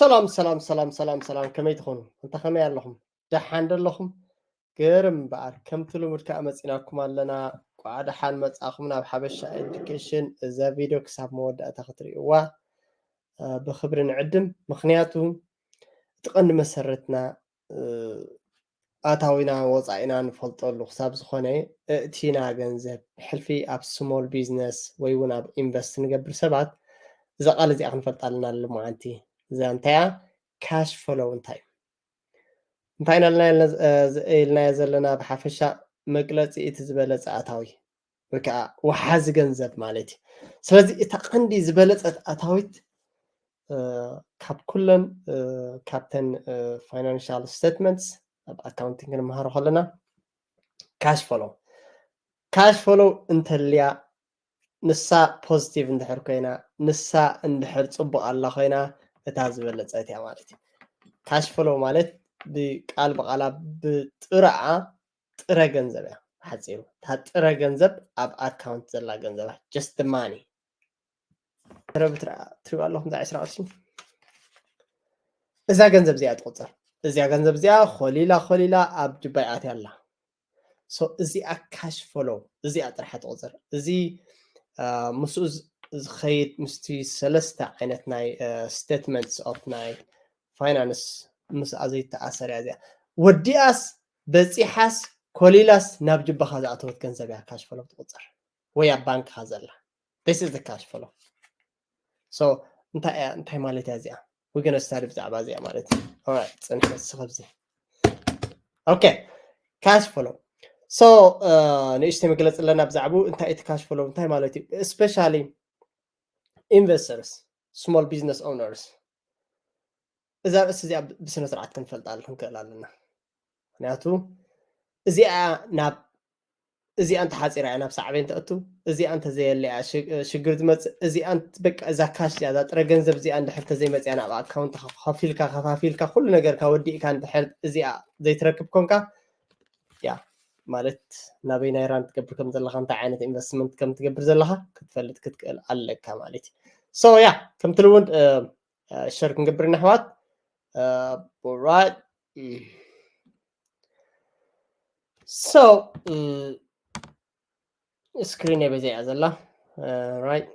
ሰላም ሰላም ሰላም ሰላም ሰላም፣ ከመይ ትኾኑ? እንተ ከመይ ኣለኹም? ደሓን ዶ ኣለኹም? ግርም እምበኣር፣ ከምቲ ልሙድ ከኣ መጺናኩም ኣለና። እንቋዕ ደሓን መጻኹም ናብ ሓበሻ ኤዱኬሽን። እዛ ቪድዮ ክሳብ መወዳእታ ክትርእይዋ፣ እ፣ ብኽብሪ ንዕድም። ምኽንያቱ፣ እቲ ቀንዲ መሰረትና፣ እ፣ ኣታዊና ወጻኢና ንፈልጠሉ ክሳብ ዝኾነ፣ እእቲና ገንዘብ ብሕልፊ ኣብ ስሞል ቢዝነስ ወይ እውን ኣብ ኢንቨስት ንገብር ሰባት እዛ ቃል እዚኣ ክንፈልጣ ኣለና። ልሙዓንቲ እዛ እንታይ እያ? ካሽ ፍሎው እንታይ እዩ? እንታይ ኢና ኢልና ኢልና፣ እ፣ ዝ-፣ ኢልናዮ ዘለና? ብሓፈሻ መግለጺ እቲ ዝበለጸ ኣታዊ ወይ ከዓ ወሓዚ ገንዘብ ማለት እዩ። ስለዚ እታ ቀንዲ ዝበለጸት ኣታዊት፣ እ፣ ካብ ኩለን፣ እ፣ ካብተን፣ እ፣ ፋይናንሻል ስቴትመንትስ ኣብ ኣካውንቲንግ ክንመሃሮ ከለና ካሽ ፍሎው፣ ካሽ ፍሎው እንተልያ፣ ንሳ ፖዚቲቭ እንድሕር ኮይና፣ ንሳ እንድሕር ጽቡቕ ኣላ ኮይና፣ እታ ዝበለጸት እያ ማለት እዩ። ካሽ ፍሎው ማለት ብቃል ብቃላ ብጥረኣ ጥረ ገንዘብ እያ። ሓጺሩ፣ እታ ጥረ ገንዘብ ኣብ ኣካውንት ዘላ ገንዘብ እያ። ጀስት ማኒ። ተረብትራ ትሪኡ ኣለኹም፣ እዛ ዕስራ ቅርሺ፣ እዛ ገንዘብ እዚኣ ትቑጸር። እዚኣ ገንዘብ እዚኣ ኮሊላ ኮሊላ ኣብ ጁባይ ኣትያ ኣላ። ሶ እዚኣ ካሽ ፍሎው፣ እዚኣ ጥራሕ ትቑጸር። እዚ፣ አ፣ ምስኡ ዝ-፣ ዝኸይድ ምስቲ ሰለስተ ዓይነት ናይ፣ አ፣ ስቴትመንትስ ኦፍ ናይ ፋይናንስ ምስኣ ዘይተኣሰር እያ እዚኣ። ወዲኣስ፣ በጺሓስ፣ ኮሊላስ ናብ ጅባኻ ዝኣተወት ገንዘብ እያ ካሽ ፍሎው ትቑጸር፣ ወይ ኣብ ባንክኻ ዘላ። This is the cash flow. So እንታይ እያ፣ እንታይ ማለት እያ እዚኣ? We're gonna study ብዛዕባ እዚኣ ማለት እዩ። Alright፣ ጽንሕ እስኺ ኣብዚ። ኦኬ፣ ካሽ ፍሎው። So፣ እ፣ ንእሽተይ መግለጺ ኣለና ብዛዕባኡ። እንታይ እቲ ካሽ ፍሎው እንታይ ማለት እዩ? Especially investors፣ small business owners፣ እዛ ርእሲ እዚኣ ብ-፣ ብስነ ስርዓት ክንፈልጣ ክንክእል ኣለና። ምኽንያቱ እዚኣ ናብ፣ እዚኣ እንተሓፂራ እያ ናብ ሳዕቤን ተእቱ፣ እዚኣ እንተዘየለያ ሽ-፣ ሽግር ዝመፅእ፣ እዚኣ እንት-፣ በቃ እዛ ካሽ እዚኣ፣ እዛ ጥረ ገንዘብ እዚኣ እንድሕር ተዘይመፅያ ናብ ኣካውንት ከፊልካ፣ ከፋፊልካ፣ ኩሉ ነገርካ ወዲእካ እንድሕር እዚኣ ዘይትረክብ ኮንካ፣ ያ፣ ማለት ናበይ ናይ ራን ትገብር ከም ዘለኻ፣ እንታይ ዓይነት ኢንቨስትመንት ከም ትገብር ዘለኻ ክትፈልጥ ክትክእል ኣለካ ማለት እዩ። So፣ ያ፣ ከምቲ ልሙድ፣ እ፣ እ፣ ሸር ክንገብር ኢና ኣሕዋት። እ፣ right። ም። So፣ እ፣ ስክሪን በዚኣ እያ ዘላ። እ፣ right።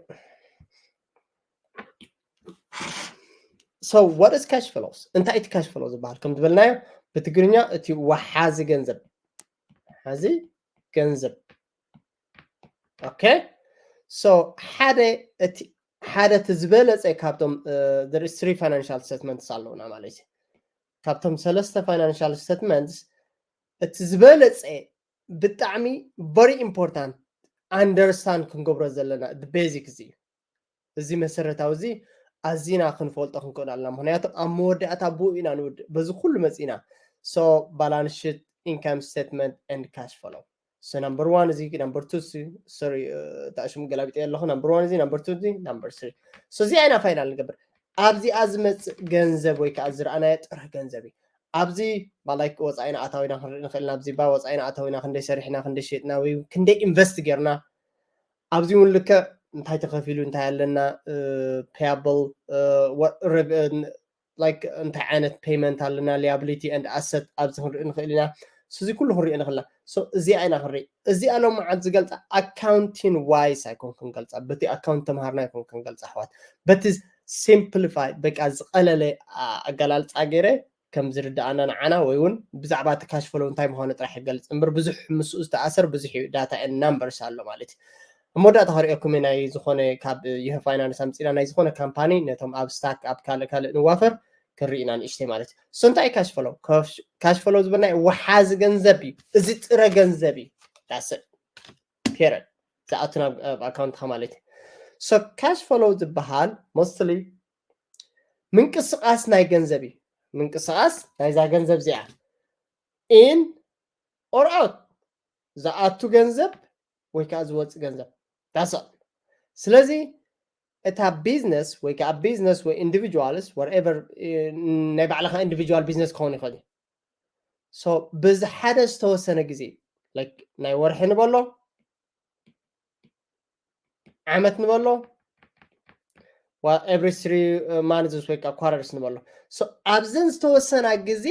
So, what is cash flows? እንታይ እቲ ካሽ ፍሎው ዝበሃል? ከም ዝበልናዮ፣ ብትግርኛ እቲ ወሓዚ ገንዘብ። ወሓዚ ገንዘብ። ኦኬ። So፣ ሓደ እቲ፣ ሓደ እቲ ዝበለጸ ካብቶም፣ እ፣ there is three financial statements ኣለውና ማለት እዩ። ካብቶም ሰለስተ ፋይናንሻል ስቴትመንትስ እቲ ዝበለጸ፣ ብጣዕሚ very important፣ ኣንደርስታንድ ክንገብሮ ዘለና፣ the basic እዚ እዩ። እዚ መሰረታዊ እዚ ኣዚና ክንፈልጦ ክንክእል ኣለና። ምኽንያቱ ኣብ መወዳእታ ብኡ ኢና ንውድእ። በዚ ኩሉ መጺና። So፣ ባላንስ ሽት፣ ኢንካም ስቴትመንት፣ ኤንድ ካሽ ፍሎው። So፣ ናምበር ዋን እዚ፣ ናምበር ቱ እዚ፣ ሶሪ፣ እ፣ እታ ሽም ገላቢጠ ኣለኹ። ናምበር ዋን እዚ፣ ናምበር ቱ እዚ፣ ናምበር ስሪ። So፣ እዚኣ ኢና ፋይናል ንገብር። ኣብዚኣ ዝመጽእ ገንዘብ ወይ ከዓ ዝረኣናዮ ጥረ ገንዘብ እዩ። ኣብዚ፣ ባ፣ ላይክ፣ ወጻኢና ኣታዊና ክንርኢ ንኽእል ኢና። ኣብዚ ባ ወጻኢና ኣታዊና ክንደይ ሰሪሕና፣ ክንደይ ሸጥና ወይ ክንደይ ኢንቨስት ጌርና። ኣብዚ እውን ልክዕ እንታይ ተኸፊሉ፣ እንታይ ኣለና፣ እ፣ ፔያብል፣ እ፣ ወ-፣ ረብ-፣ እ፣ ን-፣ ላይክ እንታይ ዓይነት ፔይመንት ኣለና፣ ሊያብሊቲ ኤንድ ኣሰት ኣብዚ ክንርኢ ንኽእል ኢና። So፣ እዚ ኩሉ ክንሪኦ ንኽእል ኢና። So፣ እዚኣ ኢና ክንርኢ። እዚኣ ሎማዓንቲ ዝገልጻ ኣካውንቲን ዋይስ ኣይኮንኩን ገልጻ። በቲ ኣካውንት ተምሃርና ኣይኮንኩን ገልጻ ኣሕዋት። በቲ ሲምፕሊፋይ፣ በቃ ዝቐለለ፣ ኣ-፣ ኣገላልጻ ገይረ ከም ዝርድኣና ንዓና ወይ እውን ብዛዕባ እቲ ካሽ ፍሎው እንታይ ምዃኑ ጥራሕ ይገልጽ እምበር ብዙሕ ምስኡ ዝተኣሰር ብዙሕ እዩ ዳታ ኤንድ ናምበርስ ኣሎ ማለት እዩ። ኣብ መወዳእታ ከርእየኩም እየ ናይ ዝኾነ ካብ ይህ ፋይናንስ ኣምጺና ናይ ዝኾነ ካምፓኒ ነቶም ኣብ ስታክ ኣብ ካልእ ካልእ ንዋፈር ክንርኢ ኢና ንእሽተይ ማለት እዩ። So እንታይ እዩ ካሽ ፍሎው? ካሽ፣ ካሽ ፍሎው ዝበልናዮ ወሓዚ ገንዘብ እዩ። እዚ ጥረ ገንዘብ እዩ። That's it። ፔረድ። ዝኣቱ ናብ፣ ኣብ ኣካውንትኻ ማለት እዩ። So ካሽ ፍሎው ዝበሃል ሞስትሊ ምንቅስቓስ ናይ ገንዘብ እዩ። ምንቅስቓስ ናይዛ ገንዘብ እዚኣ። ኢን ኦር ኣውት። ዝኣቱ ገንዘብ ወይ ከዓ ዝወፅእ ገንዘብ። That's all። ስለዚ እታ ቢዝነስ ወይ ከዓ ቢዝነስ ወይ ኢንዲቪጁዋልስ፣ whatever፣ እ፣ ናይ ባዕልኻ ኢንዲቪጁዋል ቢዝነስ ክኸውን ይኽእል እዩ። So፣ ብዝሓደ ዝተወሰነ ግዜ፣ ላይክ፣ ናይ ወርሒ ንበሎ፣ ዓመት ንበሎ፣ every three months ወይ ከዓ quarters ንበሎ። So ኣብዘን ዝተወሰና ግዜ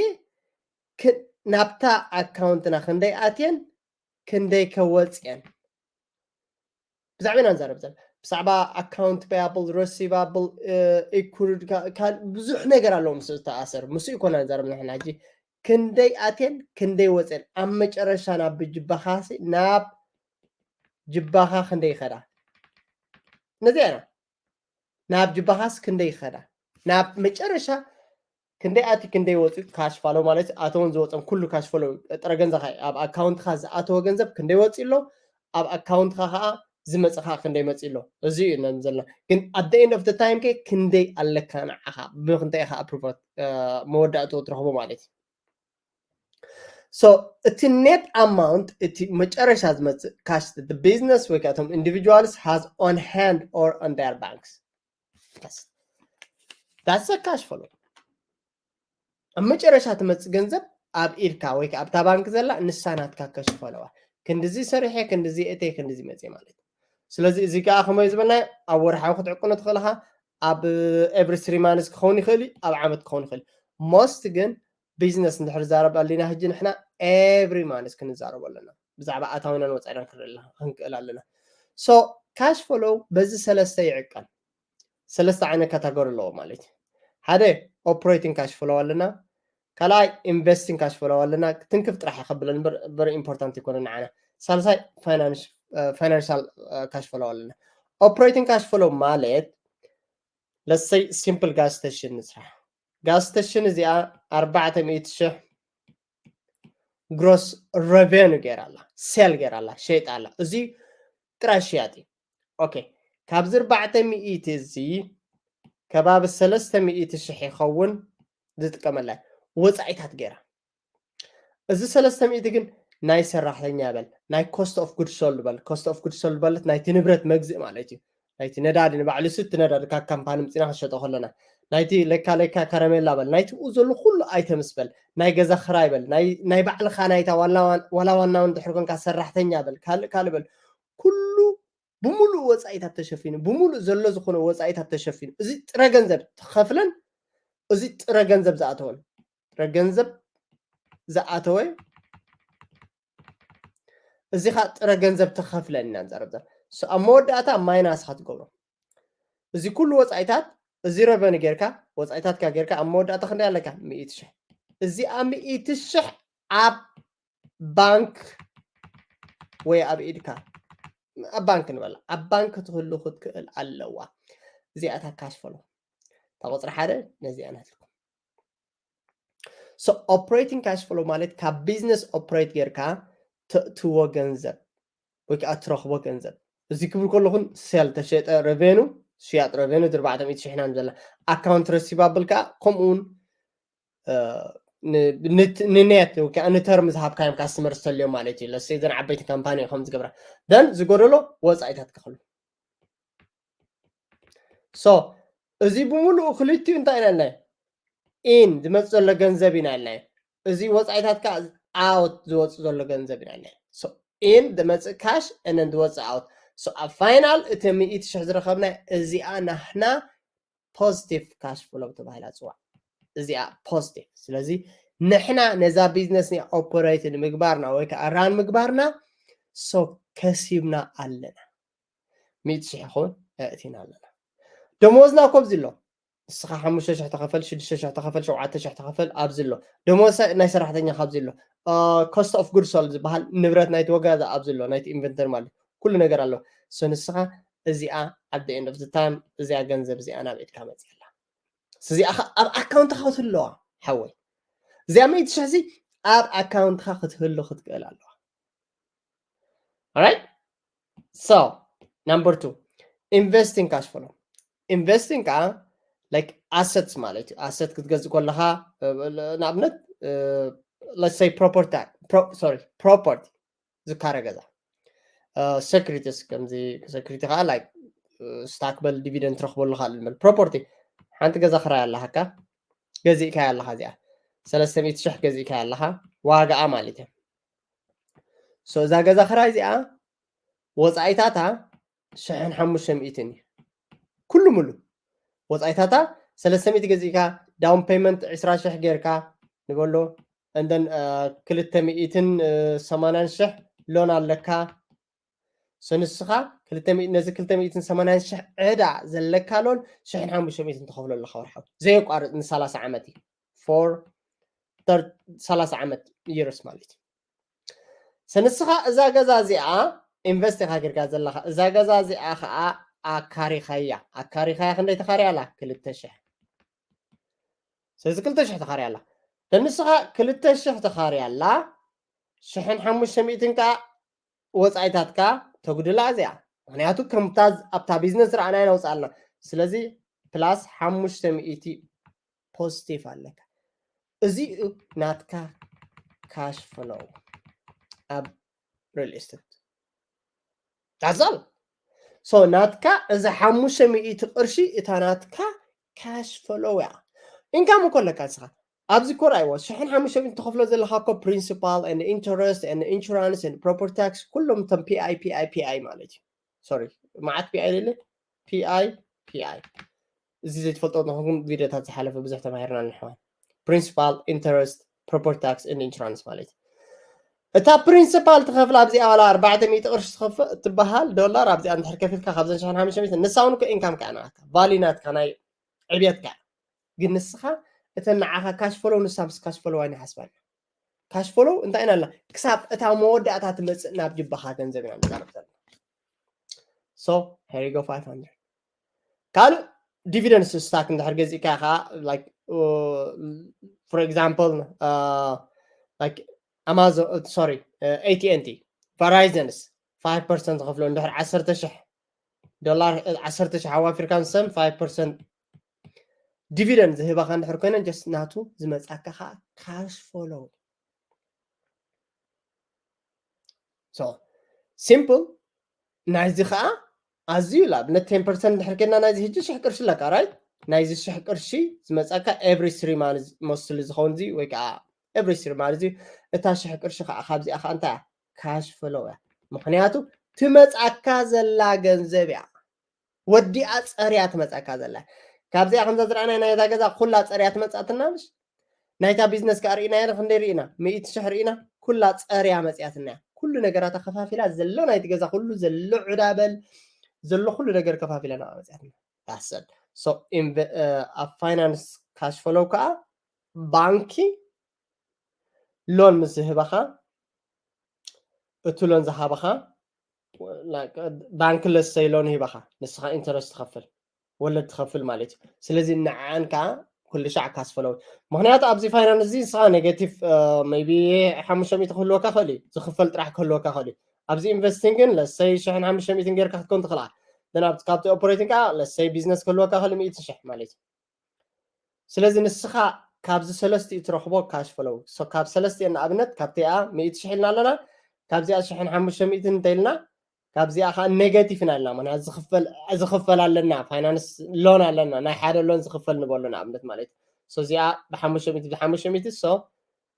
ናብታ ኣካውንትና ክንደይ ኣትየን ክንደይ ከወፅየን ብዛዕባ ኢና ንዛረብ ዘለና። ብዛዕባ ኣካውንት ፓያብል፣ ረሲቫብል፣ ኢኩድ ብዙሕ ነገር ኣለዎ ምስ ዝተኣሰር። ምስ ይኮና ንዛረብ ንሕና ሕጂ ክንደይ ኣትየን ክንደይ ወፅየን ኣብ መጨረሻ ናብ ጅባኻ ናብ ጅባኻ ክንደይ ይኸዳ ነዚኣ ኢና ናብ ጅባኻስ ክንደይ ይኸዳ ናብ መጨረሻ ክንደይ ኣቲ ክንደይ ወፂኡ ካሽ ፋሎ ማለት ኣተውን ዝወፀን ኩሉ ካሽ ፋሎ ጥረ ገንዘኻ ኣብ ኣካውንትኻ ዝኣተወ ገንዘብ ክንደይ ወፂ ኣሎ ኣብ ኣካውንትኻ ከዓ ዝመፅኻ ክንደይ መፂ ኣሎ እዚ እዩ ነን ዘለና ግን at the end of the time ከ ክንደይ ኣለካ ንዓኻ ብምክንታይ ኢኻ ኣፕሮቫት መወዳእትኡ ትረኽቦ ማለት እዩ so እቲ net amount እቲ መጨረሻ ዝመፅእ cash the business ወይ ከቶም individuals has on hand or on their banks that's a cash flow ኣብ መጨረሻ ትመፅእ ገንዘብ ኣብ ኢድካ ወይ ኣብታ ባንክ ዘላ ንሳ ናትካ cash flow ክንድዚ ሰሪሐ ክንድዚ እተ ክንድዚ መፅእ ማለት እዩ ስለዚ እዚ ከዓ ከመይ ዝበልና ኣብ ወርሓዊ ክትዕቅኖ ትኽእልኻ ኣብ every three months ክኸውን ይኽእል ኣብ ዓመት ክኸውን ይኽእል most ግን ቢዝነስ እንድሕር ዛረብ ኣሊና ሕጂ ንሕና every month ክንዛረቡ ኣለና ብዛዕባ ኣታዊናን ወፃኢናን ክንርኢ ክንክእል ኣለና so cash flow በዚ ሰለስተ ይዕቀን ሰለስተ ዓይነት ካታጎሪ ኣለዎ ማለት እዩ ሓደ operating cash flow ኣለና ካልኣይ investing cash flow ኣለና ትንክፍ ጥራሕ ከብለን very important ይኮነ ንዓና ሳልሳይ financial cash flow ኣለና operating cash flow ማለት let's say simple gas station ንስራሕ gas station እዚኣ ኣርባዕተ ሚእቲ ሽሕ gross revenue ገይራ ኣላ sale ገይራ ኣላ ሸይጣ ኣላ እዚ ጥራይ ሽያጥ እዩ okay ካብዚ ኣርባዕተ ሚእቲ እዚ ከባቢ ሰለስተ ሚእቲ ሽሕ ይኸውን ዝጥቀመላ ወፃኢታት ገይራ እዚ ሰለስተ ሚእቲ ግን ናይ ሰራሕተኛ በል ናይ cost of goods sold በል cost of goods sold ማለት ናይቲ ንብረት መግዝእ ማለት እዩ ናይቲ ነዳዲ ንባዕሉ ስ እቲ ነዳዲ ካብ ካምፓኒ ምፅና ክሸጦ ከለና ናይቲ ለካ ለካ ከረሜላ በል ናይቲ ኡ ዘሎ ኩሉ items በል ናይ ገዛ ክራይ በል ናይ ባዕልካ ናይታ ዋላ ዋና እውን ድሕር ኮንካ ሰራሕተኛ በል ካልእ ካልእ በል ኩሉ ብምሉእ ወፃኢታት ተሸፊኑ ብምሉእ ዘሎ ዝኾነ ወፃኢታት ተሸፊኑ እዚ ጥረ ገንዘብ ትኸፍለን እዚ ጥረ ገንዘብ ዝኣተወን ጥረ ገንዘብ ዝኣተወ እዚ ካ ጥረ ገንዘብ ትኸፍለን ኢና ንዛረብ ዘለና ኣብ መወዳእታ ማይናስ ካ ትገብሮ እዚ ኩሉ ወፃኢታት እዚ ረቨኒ ጌርካ ወፃኢታትካ ጌርካ ኣብ መወዳእታ ክንደይ ኣለካ ሚእቲ ሽሕ እዚኣ ሚእቲ ሽሕ ኣብ ባንክ ወይ ኣብ ኢድካ ኣብ ባንክ ንበላ ኣብ ባንክ ትህሉ ክትክእል ኣለዋ እዚኣታ ካሽ ፈሎ እታ ቁፅሪ ሓደ ነዚኣ ናትልኩም so operating cash flow ማለት ካብ ቢዝነስ ኦፕሬት ጌርካ ተእትዎ ገንዘብ ወይ ከዓ ትረኽቦ ገንዘብ እዚ ክብል ከለኹን ሴል ተሸጠ ረቬኑ ሽያጥ ረቬኑ ኣርባዕተ ሚእቲ ሽሕ ኢና ንዘላ ኣካውንት ረሲቫብል ከዓ ከምኡ እውን ንኔት ወይ ከዓ ንተርም ዝሃብካዮም ካስተመር ዝተልዮም ማለት እዩ ለሰይ ዘን ዓበይቲ ካምፓኒ ከም ዝገብራ ደን ዝጎደሎ ወፃኢታት ክኽሉ so እዚ ብምሉእ ክልቲኡ እንታይ ኢና ኢልና ኢን ዝመፅእ ዘሎ ገንዘብ ኢና ኢልና እዚ ወፃኢታት ከዓ ኣውት ዝወፅእ ዘሎ ገንዘብ ኢና ኢልና ኢን ዝመፅእ ካሽ እነን ዝወፅእ ኣውት ኣብ ፋይናል እቲ ሚእቲ ሽሕ ዝረኸብና እዚኣ ናህና ፖዚቲቭ ካሽ ፍሎ ተባሂላ ፅዋዕ እዚኣ ፖዚቲቭ ስለዚ ንሕና ነዛ ቢዝነስ ኦፐሬት ንምግባርና ወይ ከዓ ራን ምግባርና so ከሲብና ኣለና ሚእቲ ሽሕ ይኸውን ኣእቲና ኣለና ደሞዝና ኮብዚ ኣሎ ንስኻ ሓሙሽተ ሽሕ ተኸፈል ሽዱሽተ ሽሕ ተኸፈል ሸውዓተ ሽሕ ተኸፈል ኣብዚ ኣሎ ደሞዝ ናይ ሰራሕተኛ ካብዚ ኣሎ cost of goods sold ዝበሃል ንብረት ናይቲ ወጋዛ ኣብዚ ኣሎ ናይቲ ኢንቨንተሪ ማለት ኩሉ ነገር ኣሎ so ንስኻ እዚኣ at the end of the time እዚኣ ገንዘብ እዚኣ ናብ ኢድካ መፅእ ኣላ እዚኣ ኣብ ኣካውንትካ ክትህልዋ ሓወይ እዚኣ ሚእቲ ሽሕ እዚ ኣብ ኣካውንትካ ክትህሉ ክትክእል ኣለዋ right so number two investing cash flow investing ከዓ like assets ማለት እዩ asset ክትገዝእ ከለካ ንኣብነት let's say property sorry property ዝካረ ገዛ securities ከምዚ security ከዓ like stock በል dividend ትረክበሉ ካልእ በል property ሓንቲ ገዛ ክራይ ኣለካ ገዚእካ ኣለካ እዚኣ ሰለስተ ሚእቲ ሽሕ ገዚእካ ኣለካ ዋጋኣ ማለት እዩ so እዛ ገዛ ክራይ እዚኣ ወፃኢታታ ሽሕን ሓሙሽተ ሚእትን እዩ ኩሉ ሙሉ ወፃኢታታ ሰለስተ ሚእቲ ገዚእካ down payment ዕስራ ሽሕ ጌርካ ንበሎ and then ክልተ ሚእትን ሰማንያን ሽሕ loan ኣለካ። So ንስኻ ነዚ ክልተ ሚእትን ሰማንያን ሽሕ ዕዳ ዘለካ loan ሽሕን ሓሙሽተ ሚእትን ትኸፍሎ ኣለኻ ወርሓዊ ዘየቋርፅ ንሰላሳ ዓመት እዩ። For ሰላሳ ዓመት years ማለት እዩ። So ንስኻ እዛ ገዛ እዚኣ invest ኢኻ ጌርካ ዘለኻ፣ እዛ ገዛ እዚኣ ከዓ ኣካሪኻያ። ኣካሪኻያ ክንደይ ተኻርያ ኣላ? ክልተ ሽሕ። ስለዚ ክልተ ሽሕ ተኻርያ ኣላ። ንስኻ ክልተ ሽሕ ተኻርያ ኣላ፣ ሽሕን ሓሙሽተ ሚእትን ከዓ ወፃኢታትካ ተጉድላ እዚኣ። ምክንያቱ ከምታ ኣብታ ቢዝነስ ዝረኣናዮ ነውፅኣልና። ስለዚ plus ሓሙሽተ ሚእቲ positive ኣለካ። እዚ ናትካ cash flow ኣብ real estate። That's all። So ናትካ እዚ ሓሙሽተ ሚእቲ ቅርሺ እታ ናትካ cash flow እያ። Income እኮ ኣለካ ንስኻ። ኣብዚ ኮር ኣይዎ ሽሕን ሓሙሽተ ሚእትን ትኸፍሎ ዘለካ እኮ principal and interest and insurance and property tax ኩሎም እቶም PI PI PI ማለት እዩ። Sorry፣ መዓት PI የለ? PI PI። እዚ ዘይትፈልጦ ንኹም ቪዲዮታት ዝሓለፈ ብዙሕ ተማሂርና ንሕዋን። Principal፣ interest፣ property tax and insurance ማለት እዩ። እታ principal ትኸፍል ኣብዚኣ ዋላ ኣርባዕተ ሚእቲ ቅርሺ ትኸፍል ትበሃል ዶላር ኣብዚኣ እንድሕር ከፊልካ ካብዘን ሽሕን ሓሙሽተ ሚእትን ንሳ እውን እኮ income ከኣ ናትካ value ናትካ ናይ ዕብየትካ። ግን ንስኻ እተን ንዓኻ cash flow ንሳ ምስ cash flow ኣይንሓስባን። Cash flow እንታይ ኢና ኣለና? ክሳብ እታ መወዳእታ ትመጽእ ናብ ጅባኻ ገንዘብ ኢና ንዛረብ ዘለና። So here you go, five hundred። ካልእ dividend stock እንድሕር ገዚእካ ኢኻ like for example like Amazon, sorry, AT&T፣ Verizonስ five percent ዝኸፍሎ እንድሕር ዓሰርተ ሽሕ ዶላር ዓሰርተ ሽሕ ኣዋፊርካ ንሰም five percent dividend ዝህባኻ እንድሕር ኮይነን just ናቱ ዝመጻካ ከዓ cash flow። So simple። ናይዚ ከዓ ኣዝዩ ላ ኣብነት ten percent እንድሕር ከድና ናይዚ ሕጂ ሽሕ ቅርሺ ኣለካ right? ናይዚ ሽሕ ቅርሺ ዝመጻካ every three months mostly ዝኸውን እዚ ወይ ከዓ every three months እዚ እታ ሽሕ ቅርሺ ከዓ ካብዚኣ ከዓ እንታይ cash flow እያ። ምክንያቱ ትመጻካ ዘላ ገንዘብ እያ። ወዲኣ ጸርያ ትመጻካ ዘላ። ካብዚኣ ከምዛ ዝረኣናይ ናይታ ገዛ ኩላ ጸርያ ትመጻትና ምሽ? ናይታ ቢዝነስ ከዓ ርኢና ኢና ክንደይ ርኢና? ሚእቲ ሽሕ ርኢና። ኩላ ጸርያ መጽያትና እያ። ኩሉ ነገራታ ከፋፊላ ዘሎ ናይቲ ገዛ ኩሉ ዘሎ ዕዳ በል ዘሎ ኩሉ ነገር ከፋፊላ ናብኣ መጽያትና። That's it። So ኣብ finance cash flow ከዓ ባንኪ loan ምስ ዝህበኻ እቲ loan ዝሃበኻ ባንክ let's say loan ሂባኻ ንስኻ interest ትኸፍል ወለድ ትኸፍል ማለት እዩ። ስለዚ ንዓን ከዓ ኩሉ ሻዕ cash flow። ምክንያቱ ኣብዚ finance እዚ ንስኻ negative maybe ሓሙሽተ ሚእቲ ክህልወካ ክእል እዩ ዝኽፈል ጥራሕ ክህልወካ ክእል እዩ። ኣብዚ investing ግን let's say ሽሕን ሓሙሽተ ሚእትን ጌርካ ክትከውን ትኽእል ኢኻ። ካብቲ operating ከዓ let's say business ክህልወካ ክእል ሚእቲ ሽሕ ማለት እዩ። ስለዚ ንስኻ ካብዚ ሰለስቲኡ ትረኽቦ cash flow። ካብ ሰለስቲኡ ንኣብነት ካብቲኣ ሚእቲ ሽሕ ኢልና ኣለና፣ ካብዚኣ ሽሕን ሓሙሽተ ሚእትን እንተ ኢልና ካብዚኣ ከዓ negative ኢና ኢልና ማለት ዝኽፈል ኣለና፣ finance loan ኣለና፣ ናይ ሓደ loan ዝኽፈል ንበሎ ንኣብነት ማለት እዩ። እዚኣ ብሓሙሽተ ሚእቲ ብሓሙሽተ ሚእቲ so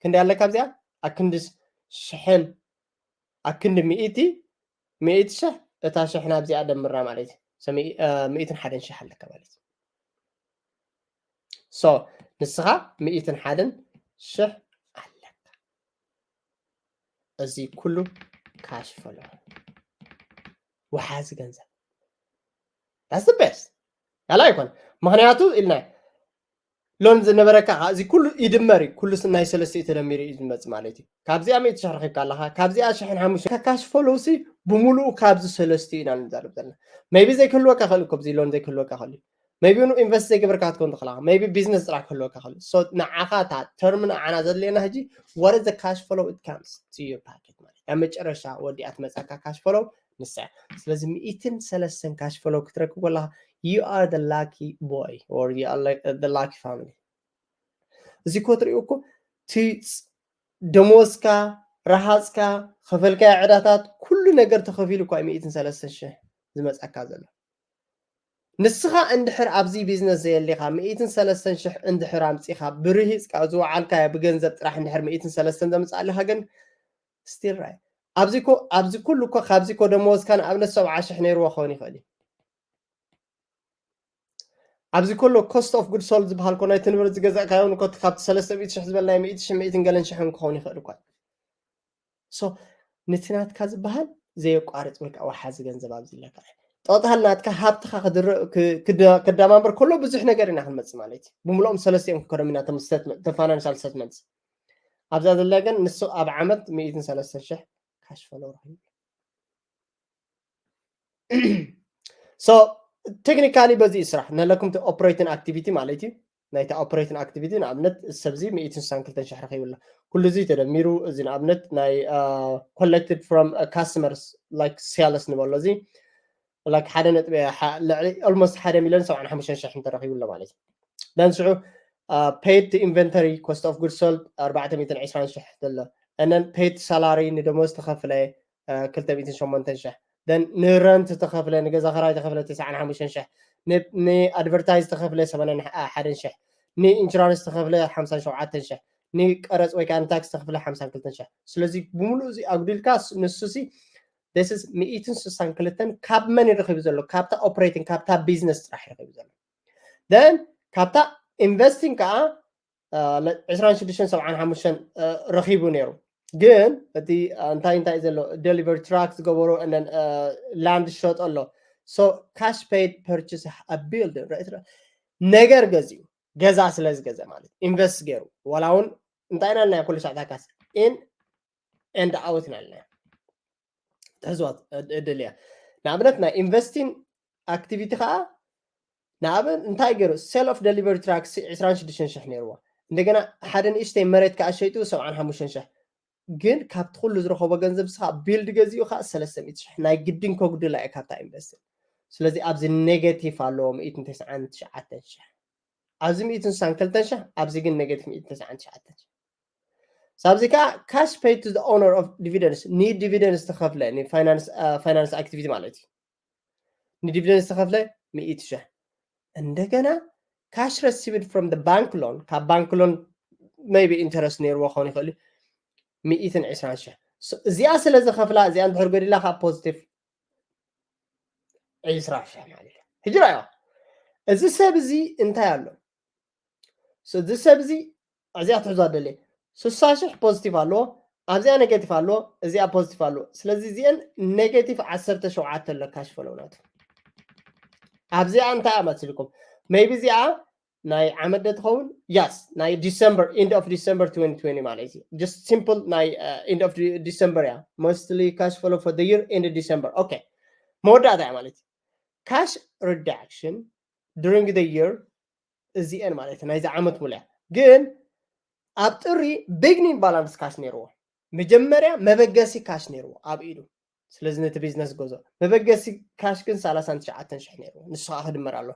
ክንደይ ኣለካ ኣብዚኣ ኣክንዲ ሽሕን ኣክንዲ ሚእቲ ሚእቲ ሽሕ እታ ሽሕ ናብዚኣ ደምራ ማለት እዩ። ሚእትን ሓደን ሽሕ ኣለካ ማለት እዩ። So ንስኻ ሚእትን ሓደን ሽሕ ኣለካ። እዚ ኩሉ cash flow ወሓዚ ገንዘብ that's the best ያላ ይኮን። ምክንያቱ ኢልና loan ዝነበረካ እዚ ኩሉ ይድመር እዩ። ኩሉ ናይ ሰለስቲኡ ተደሚሩ እዩ ዝመፅእ ማለት እዩ። ካብዚኣ ሚእቲ ሽሕ ረኪብካ ኣለካ፣ ካብዚኣ ሽሕን ሓሙሽተ cash flow ሲ ብምሉኡ ካብዚ ሰለስቲኡ ኢና ንዛረብ ዘለና። Maybe ዘይክህልወካ ክእል እኮ ኣብዚ loan ዘይክህልወካ ክእል እዩ። Maybe ኑ invest ዘይገበርካ ክትኮን ትኽእላ። Maybe business ጥራሕ ክህልወካ ክእል። So ንዓኻ እታ term ንዓና ዘድልየና ሕጂ what is the cash flow it comes to your pocket ማለት ኣብ መጨረሻ ወዲኣ ትመፃካ cash flow ንሳ እያ። ስለዚ ሚእትን ሰለስተን cash flow ክትረክብ ከለካ you are the lucky boy or you are like the lucky family። እዚ እኮ ትሪኡ እኮ እቲ ደሞዝካ ረሃፅካ ከፈልካዮ ዕዳታት ኩሉ ነገር ተኸፊሉ እኳ ሚእትን ሰለስተን ሽሕ ዝመፀካ ዘሎ። ንስኻ እንድሕር ኣብዚ ቢዝነስ ዘየሊኻ ሚእትን ሰለስተን ሽሕ እንድሕር ኣምፂኻ ብርሂፅካ ዝወዓልካዮ ብገንዘብ ጥራሕ እንድሕር ሚእትን ሰለስተን ዘምፅኣልኻ ግን still right ኣብዚ ኮ ኣብዚ ኩሉ እኮ ካብዚ ኮ ደመወዝካ ንኣብነት ሰብዓ ሽሕ ነይርዎ ክኸውን ይኽእል እዩ። ኣብዚ ከሎ cost of goods sold ዝበሃል ኮ ናይቲ ንብረት ዝገዛእካዮ ንኮ ካብቲ ሰለስተ ሚእቲ ሽሕ ዝበል ናይ ሚእቲ ሽሕ ሚእትን ገለን ሽሕን ክኸውን ይኽእል እኳ። So ነቲ ናትካ ዝበሃል ዘየቋርፅ ወይ ከዓ ወሓዚ ገንዘብ ኣብዚ ኣለካ። ጦጣል ናትካ ሃብትኻ ክድረ- ክ- ክደ- ክደማምር ከሎ ብዙሕ ነገር ኢና ክንመፅእ ማለት እዩ። ብምልኦም ሰለስቲኦም ክከዶም ኢና እቶም ስቴትመንት- እቶም ፋይናንሻል ስቴትመንትስ። ኣብዛ ዘላ ግን ንሱ ኣብ ዓመት ሚእትን ሰለስተን ሽሕ ካሽ ፍሎ ረኺቡ። So ቴክኒካሊ በዚ እዩ ስራሕ ነለኩም ኦፕሬቲንግ ኣክቲቪቲ ማለት እዩ። ናይቲ ኦፕሬቲንግ ኣክቲቪቲ ንኣብነት ሰብዚ ሚእትን ስሳን ክልተን ሽሕ ረኺቡ ኣሎ። ኩሉ እዚ ተደሚሩ እዚ ንኣብነት ናይ collected from customers like sales ንበሎ እዚ like ሓደ ነጥቢ ልዕሊ almost ሓደ ሚልዮን ሰብዓን ሓሙሽተን ሽሕ እንተረኺቡ ኣሎ ማለት እዩ። ደን ሽዑ paid inventory cost of goods sold ኣርባዕተ ሚእትን ዕስራን ሽሕ ዘሎ። And then paid salary ንደሞዝ ተኸፍለ ክልተ ሚእትን ሸሞንተን ሽሕ። Then ንረንት ተኸፍለ ንገዛ ኸራይ ተኸፍለ ተስዓን ሓሙሽተን ሽሕ። ንኣድቨርታይዝ ተኸፍለ ሰማንያን ሓደን ሽሕ። ንኢንሹራንስ ተኸፍለ ሓምሳን ሸውዓተን ሽሕ። ንቀረፅ ወይ ከዓ ንታክስ ተኸፍለ ሓምሳን ክልተን ሽሕ። ስለዚ ብምሉእ እዚ ኣጉዲልካ ንሱ ሲ this is ሚእትን ስሳን ክልተን ካብ መን ይረኺቡ ዘሎ? ካብታ ኦፕሬቲንግ ካብታ ቢዝነስ ጥራሕ ይረኺቡ ዘሎ። Then ካብታ ኢንቨስቲንግ ከዓ ዕስራን ሽዱሽተን ሰብዓን ሓሙሽተን ረኺቡ ነይሩ። ግን እቲ እንታይ እንታይ ዘሎ ደሊቨሪ ትራክ ዝገበሮ ላንድ ሸጦ ኣሎ። So cash paid purchase a building ነገር ገዚኡ ገዛ ስለ ዝገዘ ማለት ኢንቨስት ገይሩ ዋላ እውን እንታይ ኢና ኢልናዮ ኩሉ ሰዓት ኣካስ in and out ኢና ኢልናዮ። ትሕዝዋ እድል እያ። ንኣብነት ናይ ኢንቨስቲንግ ኣክቲቪቲ ከዓ ንኣብነት እንታይ ገይሩ sale of delivery truck ዕስራን ሽዱሽተን ሽሕ ነይርዎ። እንደገና ሓደ ንእሽተይ መሬት ከዓ ሸይጡ ሰብዓን ሓሙሽተን ሽሕ። ግን ካብቲ ኩሉ ዝረኸቦ ገንዘብ ስኻ ቢልድ ገዚኡ ከዓ ሰለስተ ሚእቲ ሽሕ ናይ ግድን ከጉድላ እየ ካብታ ኢንቨስቲንግ። ስለዚ ኣብዚ ኔጌቲቭ ኣለዎ ሚእትን ተስዓን ትሽዓተን ሽሕ። ኣብዚ ሚእትን ስሳን ክልተን ሽሕ ኣብዚ ግን ኔጌቲቭ ሚእትን ተስዓን ትሽዓተን ሽሕ። ሳብዚ ከዓ cash paid to the owner of dividends ንዲቪደንስ ተኸፍለ ንፋይናንስ ኣክቲቪቲ ማለት እዩ። ንዲቪደንስ ተኸፍለ ሚእቲ ሽሕ። እንደገና cash received from the bank loan ካብ ባንክ ሎን maybe ኢንተረስት ነይርዎ ክኸውን ይኽእል እዩ። ሚእትን ዕስራን ሽሕ። እዚኣ ስለ ዝኸፍላ እዚኣ እንድሕር ጎዲላ ካብ ፖዚቲቭ ዕስራ ሽሕ ማለት እዩ። ሕጂ ራዮ እዚ ሰብ እዚ እንታይ ኣሎ? እዚ ሰብ እዚ እዚኣ ትሕዞ ኣደለ ስሳ ሽሕ ፖዚቲቭ ኣለዎ፣ ኣብዚኣ ኔጌቲቭ ኣለዎ፣ እዚኣ ፖዚቲቭ ኣለዎ። ስለዚ እዚአን ኔጌቲቭ ዓሰርተ ሸውዓተ ኣሎ ካሽ ፍሎው ናቱ። ኣብዚኣ እንታይ ኣመፅልኩም? ሜይቢ እዚኣ ናይ ዓመት ዶ ትኸውን? ያስ ናይ ዲሰምበር end of December twenty twenty ማለት እዩ። Just simple ናይ end of December እያ። Mostly cash flow for the year end December። Okay መወዳእታ እያ ማለት እዩ። Cash reduction during the year እዚአን ማለት እዩ ናይዚ ዓመት ሙሉያ። ግን ኣብ ጥሪ ቢግኒንግ ባላንስ ካሽ ነይርዎ። መጀመርያ መበገሲ ካሽ ነይርዎ ኣብ ኢዱ። ስለዚ ነቲ ቢዝነስ ገዞ መበገሲ ካሽ ግን ሰላሳን ትሽዓተን ሽሕ ነይርዎ። ንሱ ከዓ ክድመር ኣሎ።